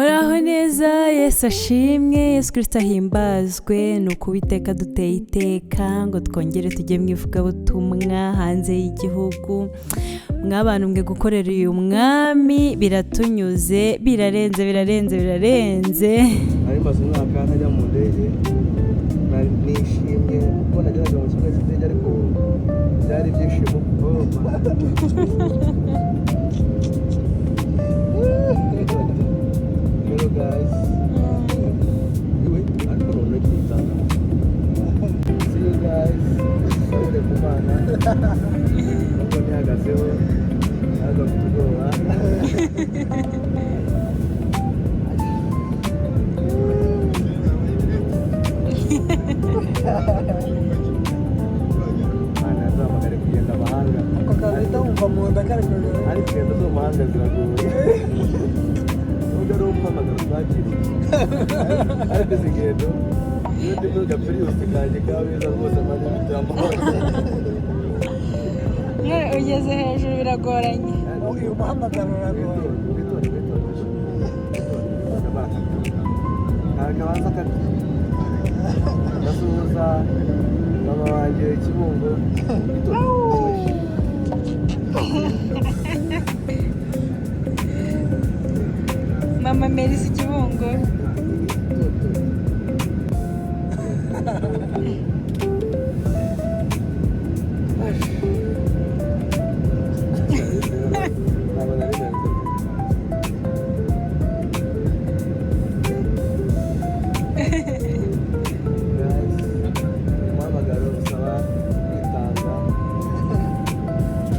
Muraho neza, Yesu ashimwe, Yesu Kirisito ahimbazwe. Ni uko duteye iteka ngo twongere tujye mu ivugabutumwa hanze y'igihugu. Mw'abantu mwe, gukorera uyu mwami biratunyuze, birarenze, birarenze, birarenze. Nari maze umwaka ntajya mu ndege. Nari nishimye kuko nageraga mu kibuga cy'indege, ariko byari ibyishimo. Oh, man. Hello guys. Iwe, ariko noneho twitanga. See you guys. Sabire ku Mana. Nubwo nihagazeho, ntabwo mfite ubwoba. Mana yaduhamagare kugenda amahanga. Ako kantu uhita wumva mu nda kari kugera. Ariko ingendo zo mu mahanga ziragoye, nubwo ari umuhamagaro twakiriye, ariko izi ngendo, iyo ndi muri gapiriyusi kanjye kabeza rwose, mba mfite amahoro. None ugeze hejuru biragoranye. Uyu muhamagaro uragoye. Witonde, witonde, witonde. Kabanza kati ndasuhuza mama wanjye Kibungo. Witonde. Mama Merisi Kibungo. Ntabwo nari nzi. Guys, umuhamagaro usaba kwitanga.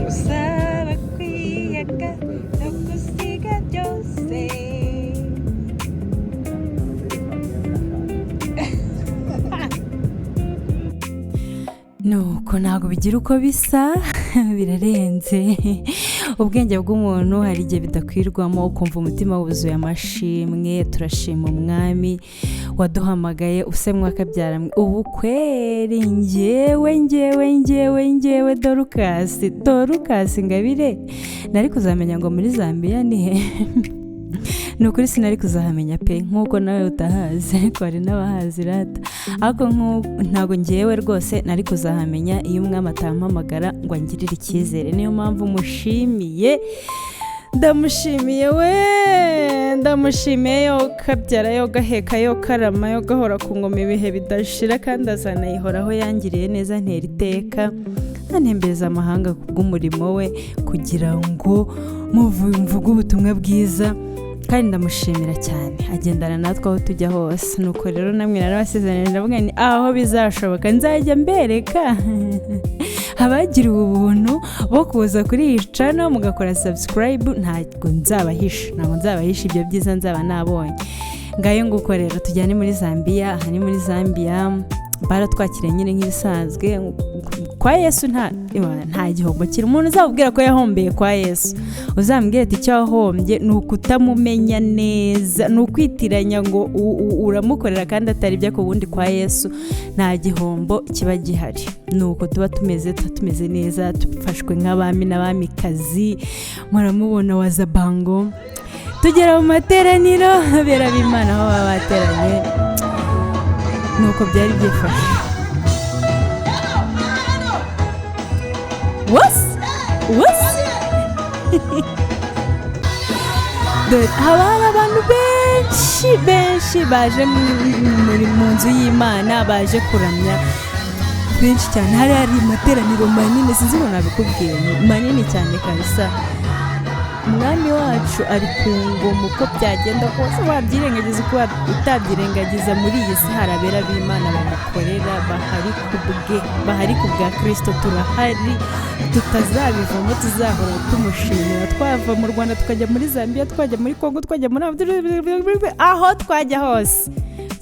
Usaba kwiyaga no gusiga byose. Nuko ntabwo bigira uko bisa, birarenze ubwenge bw'umuntu. Hari igihe bidakwirwamo, ukumva umutima wuzuye amashimwe. Turashima umwami waduhamagaye. Use mwakabyara mwe, ubu kweri ngewe, ngewe, ngewe, ngewe Dorukasi, Dorukasi Ngabire, nari kuzamenya ngo muri Zambia ni he? Ni ukuri sinari kuzahamenya pe, nk'uko nawe utahazi, ariko hari n'abahazi rata. Ariko ntabwo ngewe rwose nari kuzahamenya iyo umwami atampamagara ngo angirire icyizere. Niyo mpamvu mushimiye, ndamushimiye we, ndamushimiye yo kabyara, yo gaheka, yo karama, yo gahora ku ngoma ibihe bidashira, kandi azanayihoraho. Yangiriye neza, ntera iteka, antembereza amahanga kubw'umurimo we, kugira ngo mvuge ubutumwa bwiza, kandi ndamushimira cyane, agendana natwe aho tujya hose. Nuko rero namwe narabasezeranyije, ndavuga nti aho bizashoboka nzajya mbereka. Abagiriwe ubuntu bo kuza kuri iyi channel mugakora subscribe, ntabwo nzabahisha, ntabwo nzabahisha ibyo byiza nzaba nabonye. Ngayo nguko rero, tujyane muri Zambia. Aha ni muri Zambia, baratwakiriye nyine nk'ibisanzwe. Kwa Yesu nta gihombo kiri. Umuntu uzabubwira ko yahombeye kwa Yesu, uzambwira ati icyo wahombye ni ukutamumenya neza, ni ukwitiranya ngo uramukorera kandi atari ibyo. Ku bundi kwa Yesu nta gihombo kiba gihari. Ni uko tuba tumeze, tuba tumeze neza, dufashwe nk'abami n'abamikazi. Muramubona wa Zabango, tugera mu materaniro abera b'Imana aho baba bateranye, ni uko byari byifashe. Wasi wasi, dore haba hari abantu benshi benshi baje mu nzu y'Imana, baje kuramya benshi cyane. Hari amateraniro manini, sinzi ukuntu nabikubwiye, manini cyane kabisa. Umwami wacu ari ku ngoma, uko byagenda kose, wabyirengagiza uko utabyirengagiza, muri iyi si hari abera b'Imana bamukorera, bahari ku bwe, bahari ku bwa Kirisito. Turahari, tutazabivamo, tuzahora tumushimira. Twava mu Rwanda tukajya muri Zambia, twajya muri Kongo, twajya muri aho twajya hose,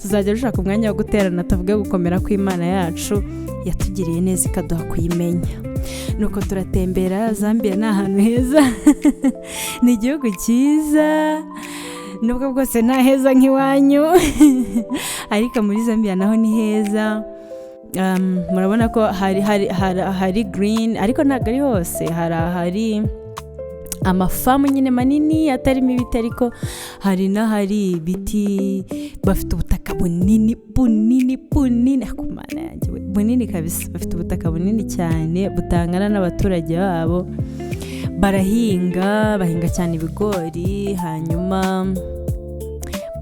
tuzajya dushaka umwanya wo guterana tuvuge gukomera kw'Imana yacu yatugiriye neza ikaduha kuyimenya. Nuko turatembera. Zambia ni ahantu heza, ni igihugu cyiza, nubwo bwose nta heza nk'iwanyu, ariko muri Zambia naho ni heza. Murabona ko hari green, ariko ntabwo ari hose. Hari ahari Amafamu nyine manini atarimo ibiti, ariko hari n'ahari ibiti. Bafite ubutaka bunini bunini bunini, ako Mana yanjye we, bunini kabisa. Bafite ubutaka bunini cyane butangana n'abaturage babo. Barahinga, bahinga cyane ibigori, hanyuma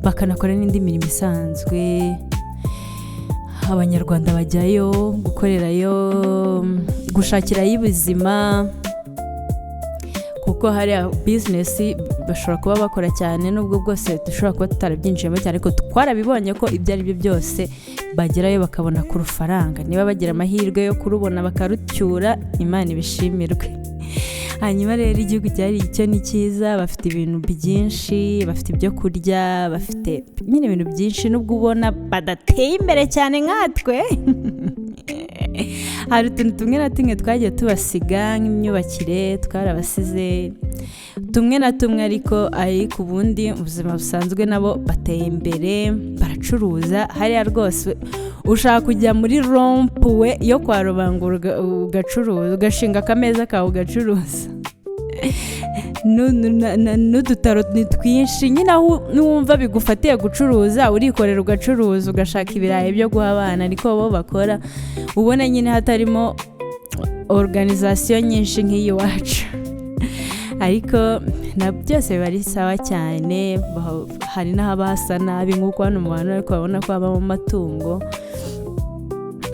bakanakora n'indi mirimo isanzwe. Abanyarwanda bajyayo gukorerayo, gushakirayo ubuzima, kuko hari business bashobora kuba bakora cyane, nubwo bwose dushobora kuba tutarabyinjiyemo cyane, ariko twarabibonye ko ibyo ari byo byose bagerayo bakabona ku rufaranga. Niba bagira amahirwe yo kurubona bakarucyura, Imana ibishimirwe. Hanyuma rero igihugu cyari icyo ni cyiza, bafite ibintu byinshi, bafite ibyo kurya, bafite nyine ibintu byinshi, nubwo ubona badateye imbere cyane nkatwe. Hari utuntu tumwe na tumwe twagiye tubasiga, nk'imyubakire twarabasize tumwe na tumwe, ariko ubundi ubuzima busanzwe nabo bateye imbere, baracuruza. Hariya rwose ushaka kujya muri rond-point yo kwa Rubangura ugacuruza, ugashinga akameza kawe ugacuruza. N'udutaro ni twinshi nyine, aho nuwumva bigufatiye gucuruza urikorera ugacuruza, ugashaka ibirayi byo guha abana, ariko bo bakora ubona nyine hatarimo organisation nyinshi nk'iyi iwacu, ariko na byose biba ari sawa cyane. Hari n'ahaba hasa nabi nk'uko hano mu bantu, ariko babona ko habamo amatungo,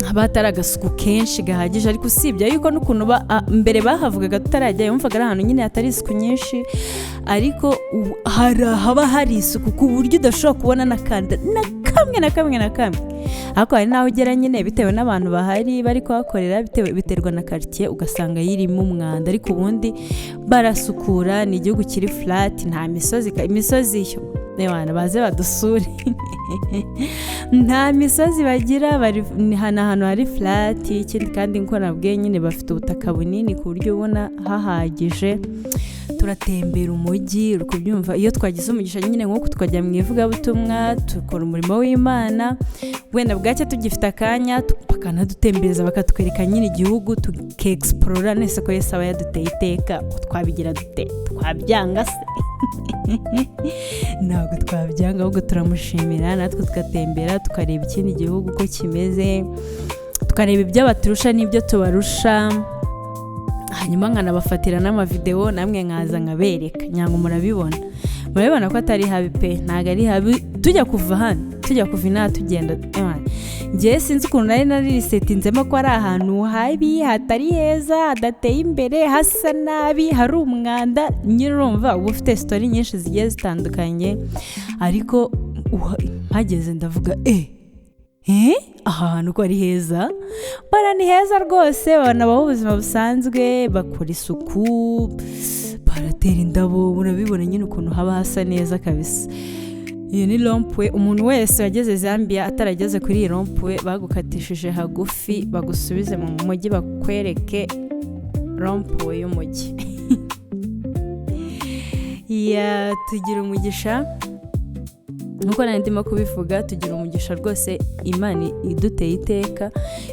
haba hatari agasuku kenshi gahagije. Ariko usibye yuko n'ukuntu mbere bahavugaga tutarajyayo, wumvaga ari ahantu nyine hatari isuku nyinshi, ariko ubu hari haba hari isuku ku buryo udashobora kubona n'akanda na kamwe na kamwe na kamwe. Ariko hari n'aho ugera nyine bitewe n'abantu bahari bari kuhakorera, bitewe biterwa na quartier, ugasanga yirimo umwanda, ariko ubundi barasukura. Ni igihugu kiri flat, nta misozi, imisozi yo Ewana, baze badusure, nta misozi bagira, bari ni ahantu hari flat. Ikindi kandi nkuko nabwiye nyine, bafite ubutaka bunini ku buryo ubona hahagije. Turatembera umujyi, uri kubyumva, iyo twagize umugisha nyine nk'uku tukajya mu ivugabutumwa, dukora umurimo w'Imana, wenda bwacya tugifite akanya bakanadutembereza, bakatwereka nyine igihugu, tukexplora nese ko Yesu aba yaduteye iteka, twabigira dute? Twabyanga se? Ntabwo twabyanga, ahubwo turamushimira, natwe tugatembera, tukareba ikindi gihugu uko kimeze, tukareba ibyo baturusha n'ibyo tubarusha, hanyuma nkanabafatira n'amavidewo, namwe nkaza nkabereka. Nyango murabibona, murabibona ko atari habi pe, ntabwo ari habi. Tujya kuva hano, tujya kuva inaha tugenda, njyewe sinzi ukuntu nari narisetinzemo ko ari ahantu habi, hatari heza, hadateye imbere, hasa nabi, hari umwanda. Nyine urumva uba ufite story nyinshi zigiye zitandukanye, ariko mpageze ndavuga: "Eh, aha hantu ko ari heza!" Bara ni heza rwose, banabaho ubuzima busanzwe, bakora isuku, baratera indabo, murabibona nyine ukuntu haba hasa neza kabisa. Iyo ni rond-point. Umuntu wese wageze Zambia atarageze kuri iyi rond-point, bagukatishije hagufi, bagusubize mu mujyi, bakwereke rond-point y'umujyi. Ya, tugira umugisha nkuko nari ndimo kubivuga, tugira umugisha rwose. Imana iduteye iteka,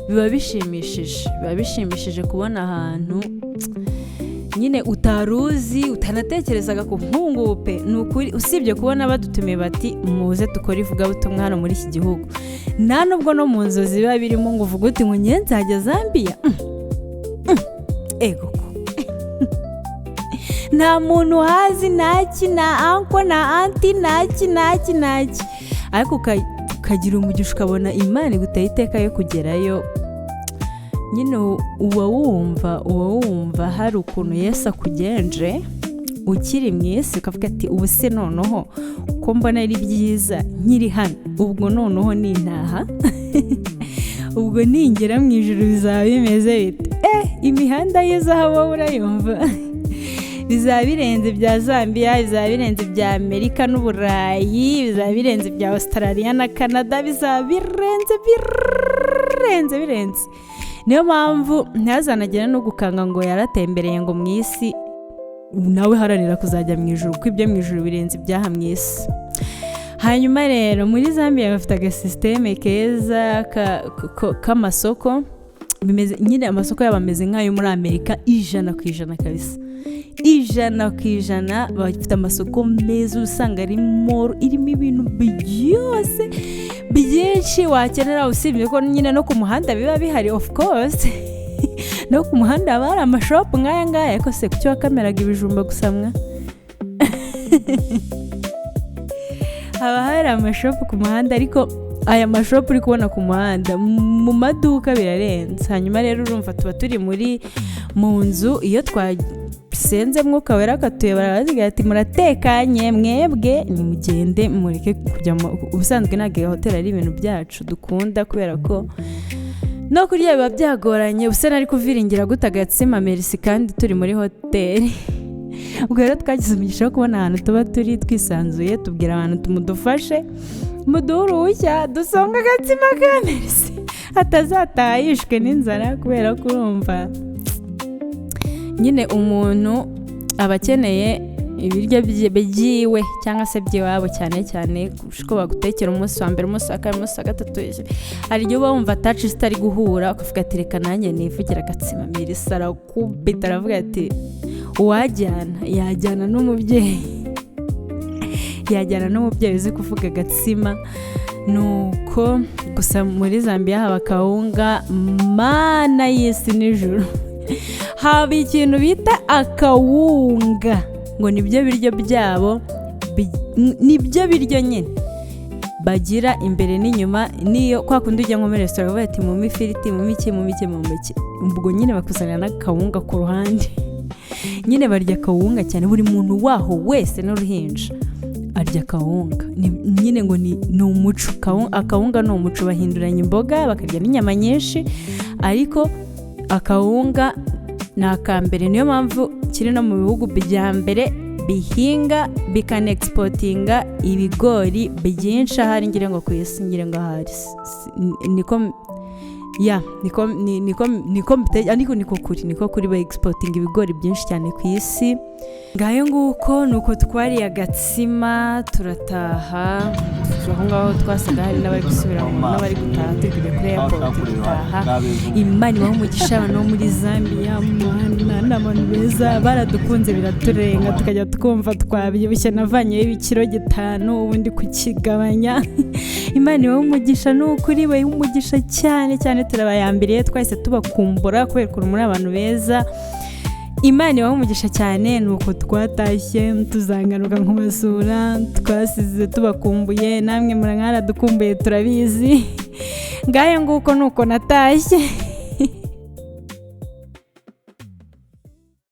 biba bishimishije, biba bishimishije kubona ahantu nyine utari uzi, utanatekerezaga ku nkungu pe. Ni ukuri, usibye kubona badutumiye bati: "Muze dukore ivugabutumwa hano muri iki gihugu", nta nubwo no mu nzozi biba birimo ngo uvuge uti ngo nge nzajya Zambia. Ego ko nta muntu uhazi, ntaki, nta uncle, nta auntie, ntaki, ntaki, ntaki, ariko ukagira umugisha ukabona Imana iguteye iteka yo kugerayo nyine, uba wumva hari ukuntu Yesu akugenje ukiri mu isi, ukavuga ati: "Ubu se noneho ko mbona ari byiza nkiri hano, ubwo noneho nintaha, ubwo ningera mu ijuru bizaba bimeze bite?" Imihanda y'izahabu wowe urayumva, bizaba birenze ibya Zambia, bizaba birenze ibya Amerika n'Uburayi, bizaba birenze ibya Australia na Canada, bizaba birenze, birenze, birenze. Niyo mpamvu ntihazanagere no gukanga ngo yaratembereye ngo mu isi. Nawe haranira kuzajya mu ijuru, kuko ibyo mu ijuru birenze ibyaha mu isi. Hanyuma rero muri Zambia bafite agasisiteme keza k'amasoko. Bimeze nyine, amasoko yabo ameze nk'ayo muri Amerika 100% kabisa. 100%. Bafite amasoko meza, usanga ari mall irimo ibintu byose byinshi wakenera, usibye ko nyine no ku muhanda biba bihari. Of course, no ku muhanda haba hari amashopu nk'aya ngaya. Ariko se kuki wakameraga ibijumba gusa mwa? Haba hari amashopu ku muhanda, ariko aya mashopu uri kubona ku muhanda mu maduka birarenze. Hanyuma rero urumva tuba turi muri mu nzu, iyo twasenze Mwuka Wera akatuyobora, baravuga ati: "Muratekanye mwebwe, nimugende mureke kujya mu." Ubusanzwe ntabwo iyo hoteli ari ibintu byacu dukunda, kubera ko no kurya biba byagoranye. Ubusa nari kuviringira gute agatsima Merci kandi turi muri hoteli? Ubwo rero twagize umugisha wo kubona ahantu tuba turi twisanzuye, tubwira abantu tumudufashe, muduhe uruhushya dusonga agatsima ka Merci atazataha yishwe n'inzara, kubera ko urumva nyine umuntu aba akeneye ibiryo byiwe cyangwa se by'iwabo cyane cyane kurusha uko bagutekera umunsi wa mbere, umunsi wa kabiri, umunsi wa gatatu. Hari igihe uba wumva taci zitari guhura, ukavuga ati: "Reka nanjye nivugira agatsima." Merci arakubita, aravuga ati: "Uwajyana yajyana n'umubyeyi, yajyana n'umubyeyi uzi kuvuga agatsima." Nuko gusa muri Zambia haba akawunga, mana y'isi n'ijuru! Haba ikintu bita akawunga, ngo nibyo biryo byabo, nibyo biryo nyine bagira imbere n'inyuma. Niyo kwa kundi ujya nko muri resitora bavuga ati: "Mumpe ifiriti, mumpe iki, mumpe iki, mumpe iki," ubwo nyine bakuzanira n'akawunga ku ruhande. Nyine barya akawunga cyane, buri muntu waho wese n'uruhinja arya akawunga. Nyine ngo ni umuco. Akawunga ni umuco. Bahinduranya imboga, bakarya n'inyama nyinshi, ariko akawunga ni akambere. Niyo mpamvu kiri no mu bihugu bya mbere bihinga bikanexportinga ibigori byinshi ahari, ngira ngo ku isi, ngira ngo ahari niko ya niko niko ariko niko kuri ba exporting ibigori byinshi cyane ku isi. Ngayo nguko, nuko twariye agatsima turataha. Aho ngaho twasaga hari n'abari gusubira n'abari gutaha, turi kujya kuri airport dutaha. Imana ibaha umugisha abantu bo muri Zambia. Mana, ni abantu beza, baradukunze biraturenga, tukajya twumva twabyibushye. Navanyeyo ibikiro 5, ubundi kukigabanya. Imana ibaha umugisha, ni ukuri ibaha umugisha cyane cyane. Turabayambiriye, twahise tubakumbura kubera ukuntu muri abantu beza. Imana ibaha umugisha cyane. Nuko twatashye, tuzangaruka nkubasura. Twasize tubakumbuye, namwe mwaradukumbuye turabizi. Ngayo nguko, nuko natashye.